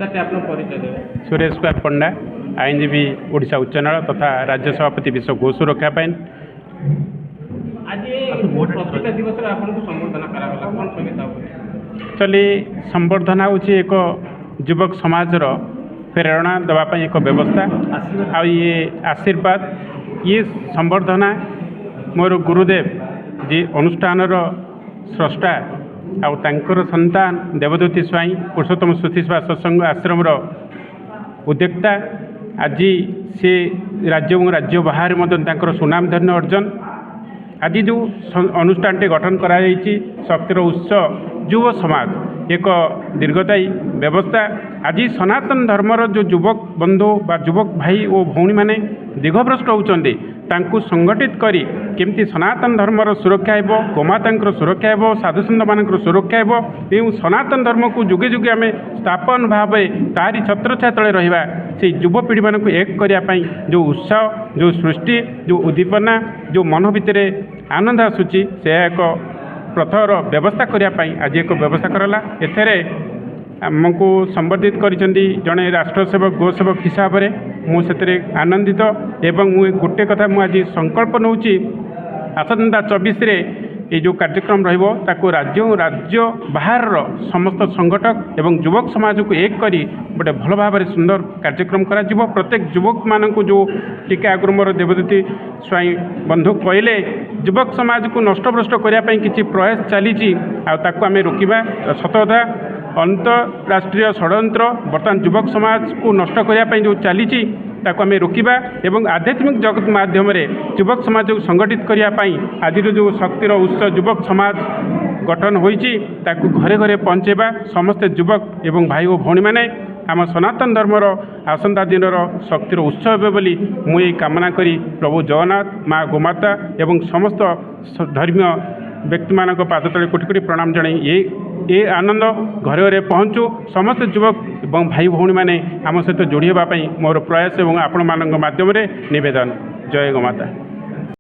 Sir, ଆପଣ ପରିଚୟ ଦେବେ। ସୁରେଶ କୁମାର ପଣ୍ଡା, ଆଇନଜୀବୀ, ଓଡ଼ିଶା ଉଚ୍ଚ ନ୍ୟାୟାଳୟ ତଥା ରାଜ୍ୟ ସଭାପତି, ବିଶ୍ୱ ଗୋ ସୁରକ୍ଷା ପାଇଁ। ଆଜି ପ୍ରତିଷ୍ଠା ଦିବସରେ ଆପଣଙ୍କୁ ସମ୍ବର୍ଦ୍ଧନା କରାଗଲା, କ'ଣ କହିବେ ତା ଉପରେ? ଆକ୍ଚୁଆଲି ସମ୍ବର୍ଦ୍ଧନା ହେଉଛି ଏକ ଯୁବକ ସମାଜର ପ୍ରେରଣା ଦେବା ପାଇଁ ଏକ ବ୍ୟବସ୍ଥା, ଆଉ ଇଏ ଆଶୀର୍ବାଦ। ଇଏ ସମ୍ବର୍ଦ୍ଧନା ମୋର ଗୁରୁଦେବ ଯିଏ ଅନୁଷ୍ଠାନର ସ୍ରଷ୍ଟା ଆଉ ତାଙ୍କର ସନ୍ତାନ ଦେବଦୂତି ସ୍ୱାଇଁ, ପୁରୁଷୋତ୍ତମ ଶ୍ରୁତି ସେବା ସତ୍ସଙ୍ଗ ଆଶ୍ରମର ଉଦ୍ୟୋକ୍ତା। ଆଜି ସେ ରାଜ୍ୟ ଏବଂ ରାଜ୍ୟ ବାହାରେ ମଧ୍ୟ ତାଙ୍କର ସୁନାମଧନ୍ୟ ଅର୍ଜନ। ଆଜି ଯେଉଁ ଅନୁଷ୍ଠାନଟି ଗଠନ କରାଯାଇଛି, ଶକ୍ତିର ଉତ୍ସ ଯୁବ ସମାଜ, ଏକ ଦୀର୍ଘଦାୟୀ ବ୍ୟବସ୍ଥା। ଆଜି ସନାତନ ଧର୍ମର ଯେଉଁ ଯୁବକ ବନ୍ଧୁ ବା ଯୁବକ ଭାଇ ଓ ଭଉଣୀମାନେ ଦିଗଭ୍ରଷ୍ଟ ହେଉଛନ୍ତି, ତାଙ୍କୁ ସଂଗଠିତ କରି କେମିତି ସନାତନ ଧର୍ମର ସୁରକ୍ଷା ହେବ, ଗୋମାତାଙ୍କର ସୁରକ୍ଷା ହେବ, ସାଧୁସନ୍ଥମାନଙ୍କର ସୁରକ୍ଷା ହେବ ଏବଂ ସନାତନ ଧର୍ମକୁ ଯୁଗେ ଯୁଗେ ଆମେ ସ୍ଥାପନ ଭାବେ ତାରି ଛତ୍ରଛାୟା ତଳେ ରହିବା, ସେଇ ଯୁବପିଢ଼ିମାନଙ୍କୁ ଏକ କରିବା ପାଇଁ ଯେଉଁ ଉତ୍ସାହ, ଯେଉଁ ସୃଷ୍ଟି, ଯେଉଁ ଉଦ୍ଦୀପନା, ଯେଉଁ ମନ ଭିତରେ ଆନନ୍ଦ ଆସୁଛି, ସେ ଏକ ପ୍ରଥର ବ୍ୟବସ୍ଥା କରିବା ପାଇଁ ଆଜି ଏକ ବ୍ୟବସ୍ଥା କରାଗଲା। ଏଥିରେ ଆମକୁ ସମ୍ବର୍ଦ୍ଧିତ କରିଛନ୍ତି ଜଣେ ରାଷ୍ଟ୍ରସେବକ, ଗୋସେବକ ହିସାବରେ ମୁଁ ସେଥିରେ ଆନନ୍ଦିତ। ଏବଂ ମୁଁ ଗୋଟେ କଥା ମୁଁ ଆଜି ସଂକଳ୍ପ ନେଉଛି, ଆସନ୍ତା 24ରେ ଏଇ ଯେଉଁ କାର୍ଯ୍ୟକ୍ରମ ରହିବ, ତାକୁ ରାଜ୍ୟ ଓ ରାଜ୍ୟ ବାହାରର ସମସ୍ତ ସଂଗଠକ ଏବଂ ଯୁବକ ସମାଜକୁ ଏକ କରି ଗୋଟେ ଭଲ ଭାବରେ ସୁନ୍ଦର କାର୍ଯ୍ୟକ୍ରମ କରାଯିବ। ପ୍ରତ୍ୟେକ ଯୁବକମାନଙ୍କୁ ଯେଉଁ ଟିକେ ଆଗରୁ ମୋର ଦେବଦୂତି ସ୍ୱାଇଁ ବନ୍ଧୁ କହିଲେ, ଯୁବକ ସମାଜକୁ ନଷ୍ଟଭ୍ରଷ୍ଟ କରିବା ପାଇଁ କିଛି ପ୍ରୟାସ ଚାଲିଛି, ଆଉ ତାକୁ ଆମେ ରୋକିବା। ସତ କଥା, ଅନ୍ତରାଷ୍ଟ୍ରୀୟ ଷଡ଼ଯନ୍ତ୍ର ବର୍ତ୍ତମାନ ଯୁବକ ସମାଜକୁ ନଷ୍ଟ କରିବା ପାଇଁ ଯେଉଁ ଚାଲିଛି, ତାକୁ ଆମେ ରୋକିବା ଏବଂ ଆଧ୍ୟାତ୍ମିକ ଜଗତ ମାଧ୍ୟମରେ ଯୁବକ ସମାଜକୁ ସଂଗଠିତ କରିବା ପାଇଁ ଆଜିର ଯେଉଁ ଶକ୍ତିର ଉତ୍ସ ଯୁବକ ସମାଜ ଗଠନ ହୋଇଛି, ତାକୁ ଘରେ ଘରେ ପହଞ୍ଚାଇବା। ସମସ୍ତେ ଯୁବକ ଏବଂ ଭାଇ ଓ ଭଉଣୀମାନେ ଆମ ସନାତନ ଧର୍ମର ଆସନ୍ତା ଦିନର ଶକ୍ତିର ଉତ୍ସ ହେବେ ବୋଲି ମୁଁ ଏଇ କାମନା କରି ପ୍ରଭୁ ଜଗନ୍ନାଥ, ମା ଗୋମାତା ଏବଂ ସମସ୍ତ ଧର୍ମୀୟ ବ୍ୟକ୍ତିମାନଙ୍କ ପାଦ ତଳେ କୋଟି କୋଟି ପ୍ରଣାମ ଜଣାଇ ଏ ଆନନ୍ଦ ଘରେ ଘରେ ପହଞ୍ଚୁ। ସମସ୍ତେ ଯୁବକ ଏବଂ ଭାଇ ଭଉଣୀମାନେ ଆମ ସହିତ ଯୋଡ଼ି ହେବା ପାଇଁ ମୋର ପ୍ରୟାସ ଏବଂ ଆପଣମାନଙ୍କ ମାଧ୍ୟମରେ ନିବେଦନ। ଜୟ ଗୋମାତା।